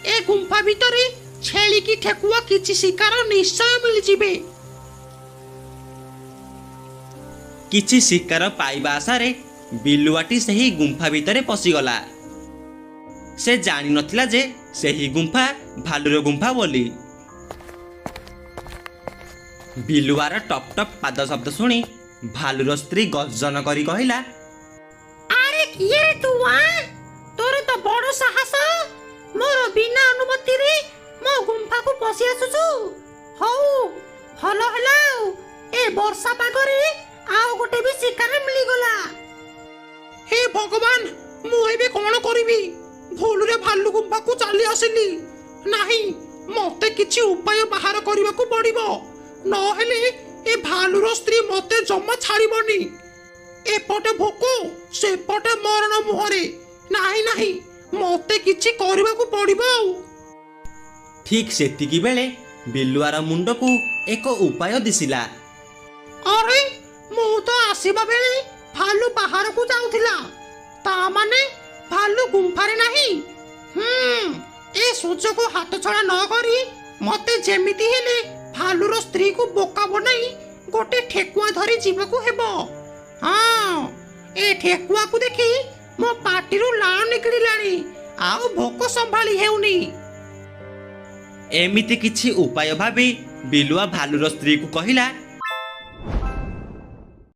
ଏ ଗୁମ୍ଫା ଭିତରେ ଛେଳି କି ଠେକୁଆ କିଛି ଶିକାର ନିଶ୍ଚୟ ମିଳିଯିବେ। କିଛି ଶିକାର ପାଇବା ଆଶାରେ ବିଲୁଆଟି ସେହି ଗୁମ୍ଫା ଭିତରେ ପଶିଗଲା। ସେ ଜାଣିନଥିଲା ଯେ ସେହି ଗୁମ୍ଫା ଭାଲୁର ଗୁମ୍ଫା ବୋଲି। ବିଲୁଆର ଟପ୍ ଟପ୍ ପାଦ ଶବ୍ଦ ଶୁଣି ଭାଲୁର ସ୍ତ୍ରୀ ଗର୍ଜନ କରି କହିଲା, ଆରେ କିଏ ରେ ତୁ? ତୋର ତ ବଡ଼ ସାହସ, ମୋର ବିନା ଅନୁମତିରେ ମୋ ଗୁମ୍ଫାକୁ ପଶି ଆସୁଛୁ। ହଉ, ଭଲ ହେଲା, ଆଉ ଏ ବର୍ଷା ପାଗରେ ଆଉ ଗୋଟେ ବି ଶିକାର ମିଳିଗଲା। ହେ ଭଗବାନ, ମୁଁ ଏବେ କଣ କରିବି? ଭୁଲରେ ଭାଲୁ ଗୁମ୍ଫାକୁ ଚାଲି ଆସିଲି। ନାହିଁ, ମତେ କିଛି ଉପାୟ ବାହାର କରିବାକୁ ପଡିବ, ନହେଲେ ଏ ଭାଲୁର ସ୍ତ୍ରୀ ମତେ ଜମା ଛାଡ଼ିବନି। ଏପଟେ ଭୋକ, ସେପଟେ ମରଣ ମୁହଁରେ। ନାହିଁ ନାହିଁ, ମତେ କିଛି କରିବାକୁ ପଡିବ। ଆଉ ଠିକ୍ ସେତିକି ବେଳେ ବିଲୁଆର ମୁଣ୍ଡକୁ ଏକ ଉପାୟ ଦିଶିଲା। ଆରେ, ମୁଁ ତ ଆସିବା ବେଳେ ଭାଲୁ ବାହାରକୁ ଯାଉଥିଲା, ତା ମାନେ ଭାଲୁ ଗୁମ୍ଫାରେ ନାହିଁ। ଏ ସୁଯୋଗ ହାତଛଡ଼ା ନ କରି ମତେ ଯେମିତି ହେଲେ ଭାଲୁର ସ୍ତ୍ରୀକୁ ବୋକା ବନାଇ ଗୋଟେ ଠେକୁଆ ଧରି ଯିବାକୁ ହେବ। ହଁ, ଏ ଠେକୁଆକୁ ଦେଖି ମୋ ପାଟିରୁ ଲାଳ ନିଗିଡ଼ିଲାଣି, ଆଉ ଭୋକ ସମ୍ଭାଳି ହେଉନି। ଏମିତି କିଛି ଉପାୟ ଭାବି ବିଲୁଆ ଭାଲୁର ସ୍ତ୍ରୀକୁ କହିଲା,